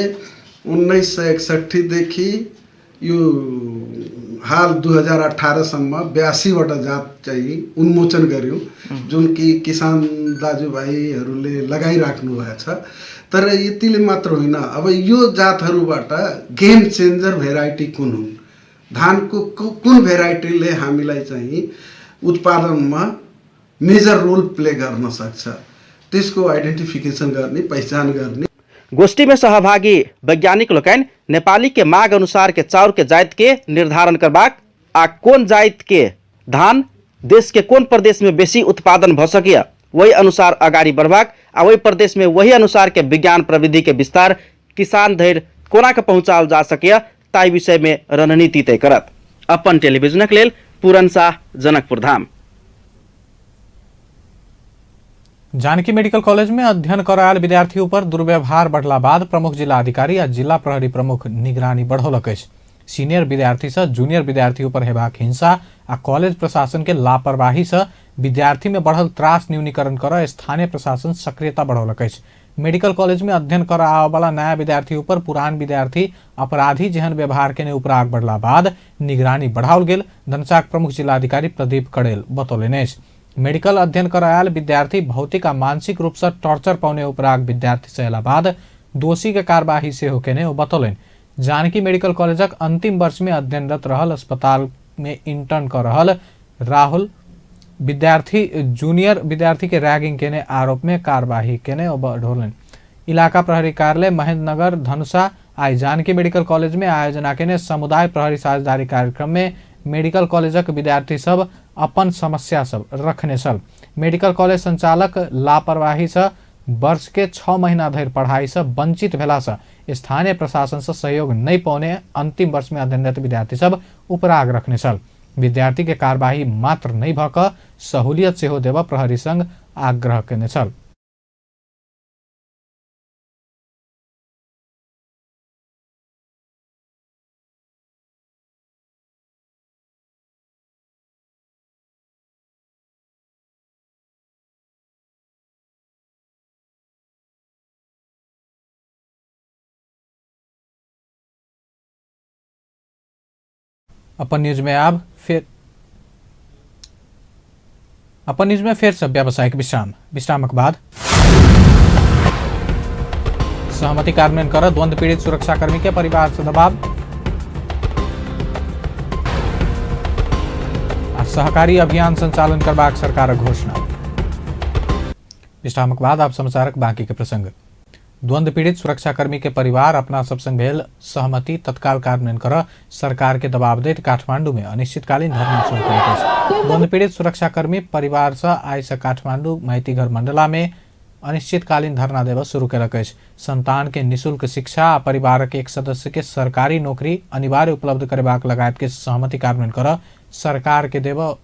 Q: 1961 देखि यो हाल 2018 सम्म 82 वटा जात चाहिँ उन्मोचन गर्यौँ, जुन कि किसान दाजुभाइहरूले लगाइराख्नु भएको छ। तर यतिले मात्र होइन, अब यो जातहरूबाट गेम चेन्जर भेराइटी कुन हुन्, धानको कुन भेराइटीले हामीलाई चाहिँ उत्पादनमा मेजर रोल प्ले गर्न सक्छ, त्यसको आइडेन्टिफिकेसन गर्ने, पहिचान गर्ने।
M: गोष्ठी में सहभागी वैज्ञानिक लोकनि नेपाली के माग अनुसार के चाउर के जाति के निर्धारण करबाक आ कोन जाति के धान देश के कोन प्रदेश में बेसी उत्पादन भ सकिया वही अनुसार अगाडि बढ़बाक आ वही प्रदेश में वही अनुसार के विज्ञान प्रविधि के विस्तार किसान धरि कोना के पहुँचाओल जा सकिया ताहि विषय में रणनीति तय करत। अपन टेलीविजनक लेल पूरन शाह, जनकपुर धाम।
A: जानकी मेडिकल कॉलेज में अध्ययन कर आयल विद्यार्थी पर दुर्व्यवहार बढ़ला बाद प्रमुख जिला अधिकारी आ जिला प्रहरी प्रमुख निगरानी बढ़ौलक अछि। सीनियर विद्यार्थी से जूनियर विद्यार्थी पर हेबाक हिंसा आ कॉलेज प्रशासन के लापरवाही से विद्यार्थी में बढ़ल त्रास न्यूनीकरण कर स्थानीय प्रशासन सक्रियता बढ़ौलक अछि। मेडिकल कॉलेज में अध्ययन कर आबऽवला नया विद्यार्थी पर पुरान विद्यार्थी अपराधी जेहन व्यवहार केने उपराग बढ़ला बाद निगरानी बढ़ाओल गेल धनुषाक प्रमुख जिलाधिकारी प्रदीप कड़ेल बतौलनि अछि। मेडिकल अध्ययन कर आयल विद्यार्थी भौतिक आ मानसिक रूप से टॉर्चर पाउने उपराग विद्यार्थी से अयला बाद दोषी के कार्यवाही सेहो केने ओ बतौलनि। जानकी मेडिकल कॉलेजक अंतिम वर्ष में अध्ययनरत रहल अस्पताल में इंटर्न कर रहल राहुल विद्यार्थी जूनियर विद्यार्थी के रैगिंग केने आरोप में कार्यवाही केने ओ बढ़ौलनि। इलाका प्रहरी कार्यालय महेंद्रनगर धनुषा आई जानकी मेडिकल कॉलेज में आयोजना केने समुदाय प्रहरी साझेदारी कार्यक्रम में मेडिकल कॉलेजक विद्यार्थी सब अपन समस्या सब रखने छल। मेडिकल कॉलेज संचालक लापरवाही से वर्ष के 6 महीना धरि पढ़ाई से वंचित भेला से स्थानीय प्रशासन से सहयोग नहीं पौने अंतिम वर्ष में अध्ययनरत विद्यार्थी सब उपराग रखने छल। विद्यार्थी के कार्यवाही मात्र नहीं भऽ कऽ सहूलियत सेहो देबऽ प्रहरी संघ आग्रह केने छल। अपन न्यूज में आब फेर अपन न्यूज में फेर सब व्यावसायिक विश्राम। विश्रामक बाद सहमति कार्यान्वयन कर द्वंद्व पीड़ित सुरक्षाकर्मी के परिवार से दबाव आ सहकारी अभियान संचालन करबाक सरकारक घोषणा। विश्रामक बाद आप समाचारक बाकी के प्रसंग। द्वंद्व पीड़ित सुरक्षाकर्मी के परिवार अपना सब संग भेल सहमति तत्काल कार्यान्वयन कर सरकार के दबाव दैत काठमांडू में अनिश्चितकालीन धरना शुरू केलक अछि। द्वंद्व पीड़ित सुरक्षाकर्मी परिवार से आइ से काठमांडू माइतीघर मंडला में अनिश्चितकालीन धरना देबऽ शुरू केलक अछि। संतान के निःशुल्क शिक्षा आ परिवारक एक सदस्य के सरकारी नौकरी अनिवार्य उपलब्ध करेबाक लगायत के सहमति कार्यान्वयन कर सरकार के देबऽ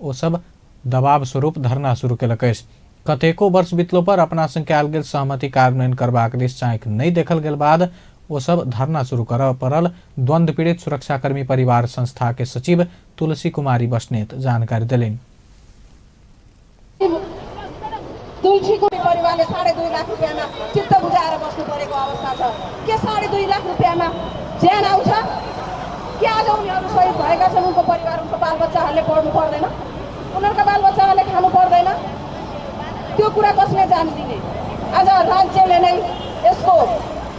A: ओ सब दबाव स्वरूप धरना शुरू केलक अछि। कतेको वर्ष बीतलो पर अपना संग कयल गेल सहमति कार्यान्वयन करबाक दिस चाँकि नहि देखल गेल बाद ओ सब धरना शुरू करऽ पड़ल। द्वंद्व पीड़ित सुरक्षाकर्मी परिवार संस्था के सचिव तुलसी कुमारी बस्नेत जानकारी देलनि।
R: तुलसीको परिवारले 2.5 लाख रुपियाँमा चित्त बुझाएर बस्नु परेको अवस्था छ। के 2.5 लाख रुपियाँमा ज्यान आउँछ? के आज उनीहरू शहीद भएका छन्? उनको परिवार, उनको बालबच्चाहरूले पढ्नु पर्दैन, उनीहरूका बालबच्चाहरूले खानु पर्दैन? त्यो कुरा कसले जान दिने? आज राज्यले नै यसको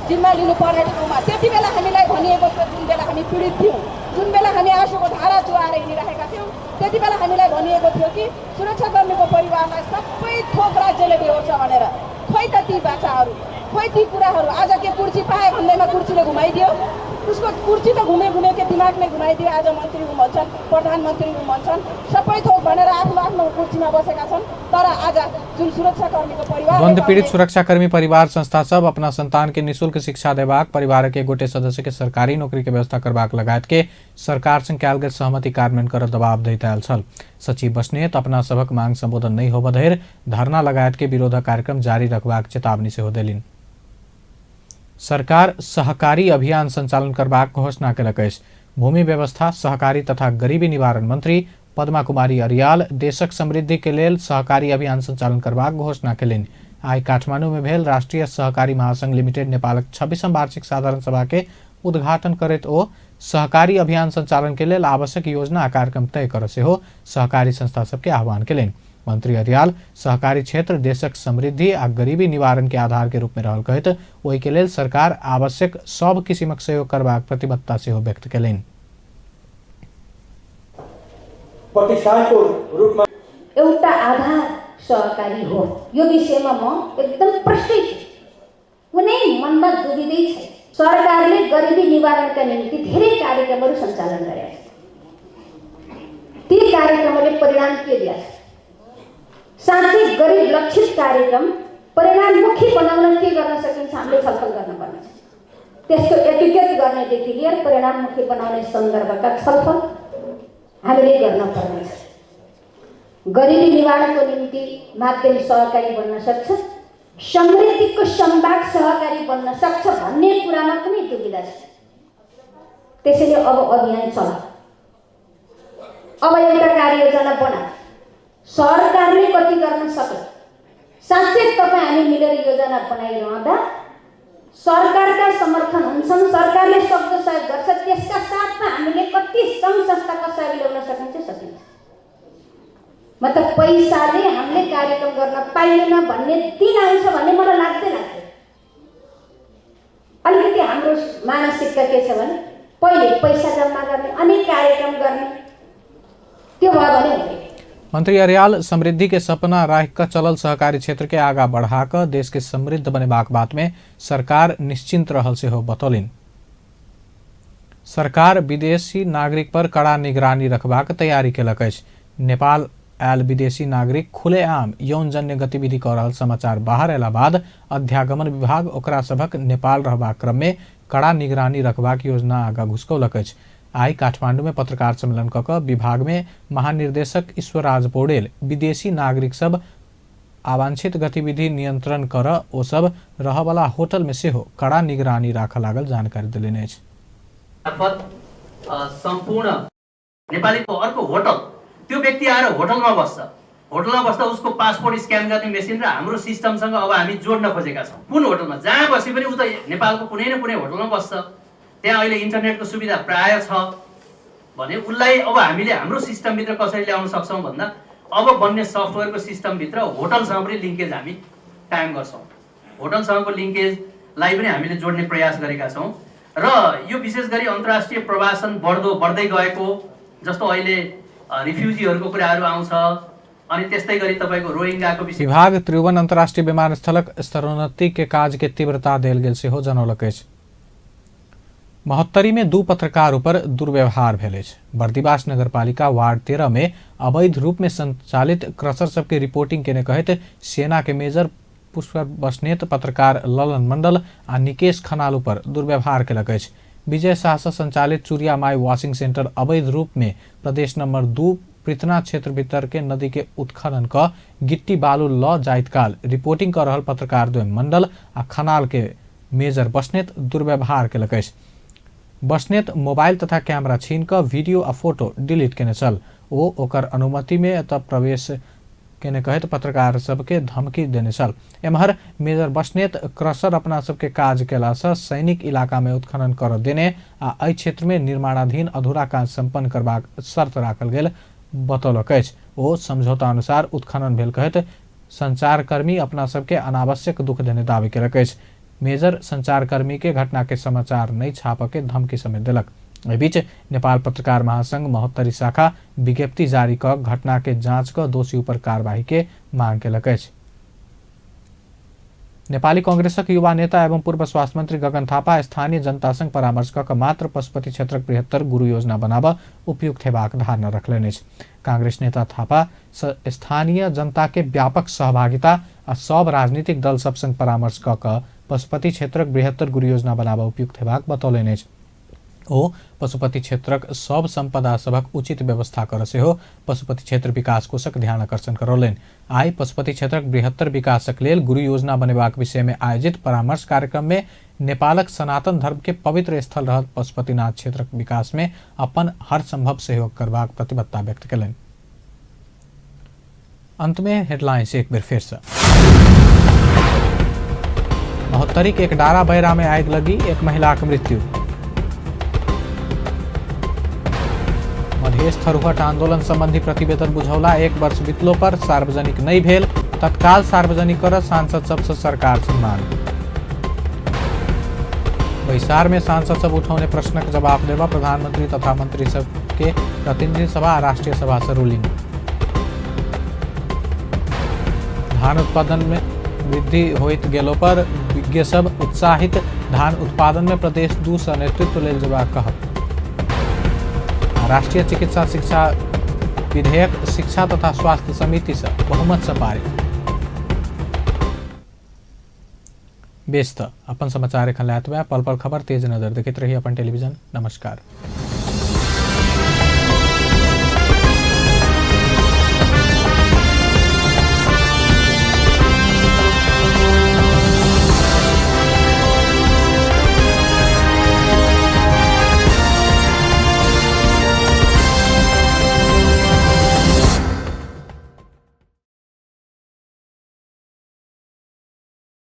R: जिम्मा लिनुपर्ने ठाउँमा त्यति बेला हामीलाई भनिएको थियो, जुन बेला हामी पीडित थियौँ, जुन बेला हामी आँसुको धारा चुहाएर हिँडिरहेका थियौँ, त्यति बेला हामीलाई भनिएको थियो कि सुरक्षाकर्मीको परिवारलाई सबै थोक राज्यले बेहोर्छ भनेर। खोइ त ती बाचाहरू, खोइ ती कुराहरू। आज के कुर्सी पाए भन्दैमा कुर्सीले घुमाइदियो? उसको कुर्सी त घुमे घुमे के दिमागले घुमाइदियो। आज मन्त्री हुँ भन्छन्, प्रधानमन्त्री हुँ भन्छन्, सबै थोक भनेर आफ्नो आफ्नो कुर्सीमा बसेका छन्। तर आज जुन सुरक्षाकर्मीको परिवार,
A: द्वंद्व पीड़ित सुरक्षाकर्मी परिवार संस्था सब अपना संतान के निःशुल्क शिक्षा देबाक, परिवार के गोटे सदस्य के सरकारी नौकरी के व्यवस्था करबाक लगायत के सरकार संग कयल गेल सहमति कार्यान्वयन कर दबाव दैत आयल छल। सचिव बस्नेत अपना सभक मांग संबोधन नहि होबऽ धरि धरना लगायत के विरोध कार्यक्रम जारी रखबाक चेतावनी सेहो देलनि। सरकार सहकारी अभियान संचालन करबाक घोषणा केलक अछि। भूमि व्यवस्था, सहकारी तथा गरीबी निवारण मंत्री पद्मा कुमारी अरियाल देशक समृद्धि के लेल सहकारी अभियान संचालन करबाक घोषणा केलनि। आइ काठमांडू में भेल राष्ट्रीय सहकारी महासंघ लिमिटेड नेपालक 26म वार्षिक साधारण सभा के उद्घाटन करैत ओ सहकारी अभियान संचालन के लेल आवश्यक योजना आ कार्यक्रम तय कर सेहो सहकारी संस्था सबके आह्वान केलनि। मंत्री अरियाल सहकारी क्षेत्र देशक समृद्धि आ गरीबी निवारण के आधार के रूप में रहल कहैत ओहि के लेल सरकार आवश्यक सब किसिमक सहयोग करबाक प्रतिबद्धता सेहो व्यक्त केलनि।
S: प्रतिष्ठानको रूपमा
J: एउटा आधार सहकारी हो। यो विषयमा म एकदम प्रश्न छु, कुनै मनमा दुविधै छैन। सरकारले गरिबी निवारणका निम्ति धेरै कार्यक्रमहरू सञ्चालन गरेका छन्। ती कार्यक्रमहरूले परिणाम के दिएका छन्? साँच्चै गरिब लक्षित कार्यक्रम परिणाममुखी बनाउन के गर्न सकिन्छ हामीले छलफल गर्नुपर्नेछ। त्यसको एकीकृत गर्नेदेखि लिएर परिणाममुखी बनाउने सन्दर्भका छलफल हामीले गर्न पर्नेछ। गरिबी निवारणको निम्ति माध्यम सहकारी बन्न सक्छ, समृद्धिको सम्वाद सहकारी बन्न सक्छ भन्ने कुरामा कुनै दुविधा छैन। त्यसैले अब अभियान चला, अब एउटा कार्ययोजना बना, सरकारले कति गर्न सक्छ। साँच्चै तपाईँ हामी मिलेर योजना बनाइरहँदा सरकारका समर्थन हुन्छन्, सरकारले सक्दो सहयोग गर्छ, त्यसका साथमा हामीले कति सङ्घ संस्थाको सहयोग ल्याउन सकिन्छ सकिन्छ। मतलब पैसाले हामीले कार्यक्रम गर्न पाइएन भन्ने दिन आउँछ भन्ने मलाई लाग्दै लाग्दैन। अलिकति हाम्रो मानसिकता के छ भने पहिले पैसा जम्मा गर्ने अनि कार्यक्रम गर्ने, त्यो भयो भने हुँदैन।
A: मंत्री अर्याल समृद्धि के सपना राख कर चलल सहकारी क्षेत्र के आगा बढ़ाकर देश के समृद्ध बनेबाक बात में सरकार निश्चिंत रहल सेहो बतौलनि। सरकार विदेशी नागरिक पर कड़ा निगरानी रखबाक तैयारी केलक अछि। नेपाल आयल विदेशी नागरिक खुलेआम यौनजन्य गतिविधि कऽ रहल समाचार बाहर अयला बाद अध्यागमन विभाग ओकरा सभक नेपाल रहबाक क्रम में कड़ा निगरानी रखबाक योजना आगा घुसकौलक अछि। आइ काठमांडू में पत्रकार सम्मेलन कऽ कऽ विभाग में महानिर्देशक ईश्वरराज पौडेल विदेशी नागरिक सब अवांछित गतिविधि नियंत्रण कर ओ सब रहवला होटल में सेहो कड़ा निगरानी राखऽ लागल जानकारी देलनि अछि।
T: सम्पूर्ण नेपालीको अर्को होटल, त्यो व्यक्ति आएर होटलमा बस्छ, होटलमा बस्दा उसको पासपोर्ट स्क्यान गर्ने मेसिन र हाम्रो सिस्टमसँग अब हामी जोड्न खोजेका छौँ। कुन होटलमा जहाँ बसे पनि ऊ त नेपालको कुनै न कुनै होटलमा बस्छ, त्यहाँ अहिले इन्टरनेटको सुविधा प्राय छ, भने उसलाई अब हामीले हाम्रो सिस्टमभित्र कसरी ल्याउन सक्छौँ भन्दा अब बन्ने सफ्टवेयरको सिस्टमभित्र होटलसँग पनि लिङ्केज हामी कायम गर्छौँ। होटलसँगको लिङ्केजलाई पनि हामीले जोड्ने प्रयास गरेका छौँ र यो विशेष गरी अन्तर्राष्ट्रिय प्रवासन बढ्दै गएको, जस्तो अहिले रिफ्युजीहरूको कुराहरू आउँछ, अनि त्यस्तै गरी तपाईँको रोहिङ्गाको विषय।
A: विभाग त्रिभुवन अन्तर्राष्ट्रिय विमानस्थलक स्तरोन्नति के काज के तीव्रता देल गेल सेहो जनौलक अछि। महोत्तरी में 2 पत्रकार ऊपर दुर्व्यवहार भेल अछि। बर्दिवास नगरपालिका वार्ड 13 में अवैध रूप में संचालित क्रसर सबके रिपोर्टिंग केने कहैत सेना के मेजर पुष्कर बस्नेत पत्रकार ललन मंडल आ निकेश खनाल ऊपर दुर्व्यवहार केलक अछि। विजय शाह से संचालित चूरिया माई वॉशिंग सेंटर अवैध रूप में प्रदेश नंबर 2 पृतना क्षेत्र भीतर के नदी के उत्खनन क गिट्टी बालू ल जाइत काल रिपोर्टिंग कर रहल पत्रकार द्वय मंडल आ खनाल के मेजर बस्नेत दुर्व्यवहार केलक अछि। बस्नेत मोबाइल तथा कैमरा छीन क वीडियो आ फोटो डिलीट केने छल। ओ ओकर अनुमति में एतऽ प्रवेश केने कहैत पत्रकार सबके धमकी देने छल। एम्हर मेजर बस्नेत क्रसर अपना सबके काज केला से सैनिक इलाका में उत्खनन कर देने आ एहि क्षेत्र में निर्माणाधीन अधूरा काज संपन्न करबाक शर्त राखल गेल बतौलक अछि। ओ समझौता अनुसार उत्खनन भेल कहैत संचारकर्मी अपना सबके अनावश्यक दुख देने दावी केलक अछि। मेजर संचारकर्मी के घटना के समाचार नहीं छापऽ के धमकी समेत देलक। एहि बीच नेपाल पत्रकार महासंघ महोत्तरी शाखा विज्ञप्ति जारी क घटना के जांच क दोषी ऊपर कार्रवाई के मांग केलक अछि। नेपाली कांग्रेसक युवा नेता एवं पूर्व स्वास्थ्य मंत्री गगन थापा स्थानीय जनता संग परामर्श क मात्र पशुपति क्षेत्रक बृहत्तर गुरु योजना बनाबऽ उपयुक्त हेबाक धारणा रखलनि अछि। कांग्रेस नेता थापा स्थानीय जनता के व्यापक सहभागिता आ सब राजनीतिक दल सब संग परामर्श क पशुपति क्षेत्रक बृहत्तर गुरु योजना बनाबऽ उपयुक्त हेबाक बतौलनि अछि। ओ पशुपति क्षेत्रक सब संपदा सभक उचित व्यवस्था कर सेहो पशुपति क्षेत्र विकास कोषक ध्यान आकर्षण करौलनि। आइ पशुपति क्षेत्रक बृहत्तर विकासक लेल गुरु योजना बनेबाक विषय में आयोजित परामर्श कार्यक्रम में नेपालक सनातन धर्म के पवित्र स्थल रहल पशुपतिनाथ क्षेत्रक विकास में अपन हर संभव सहयोग करबाक प्रतिबद्धता व्यक्त कयलनि। अंत में हेडलाइंस एक बेर फिर से। महोत्तरी के एक डारा बैरा में आगि लगी, एक महिला के मृत्यु। मधेश थरुहट आंदोलन संबंधी प्रतिवेदन बुझौला 1 वर्ष बीतलो पर सार्वजनिक नहीं भेल, तत्काल सार्वजनिक कर सांसद सबसे सरकार से मांग। बैसार में सांसद सब उठौने प्रश्नक जवाब देवा प्रधानमंत्री तथा मंत्री सब के प्रतिनिधि सभा राष्ट्रीय सभा से रूलिंग। धान उत्पादन में वृद्धि होइत गेलो पर विज्ञ सब उत्साहित, धान उत्पादन में प्रदेश 2 से नेतृत्व लेल जेबाक कहब। राष्ट्रीय चिकित्सा शिक्षा विधेयक शिक्षा तथा स्वास्थ्य समिति से बहुमत से पारित। बेस त अपन समाचार एखन लए पल पल खबर तेज नजर देखैत रही अपन टेलीविजन। नमस्कार।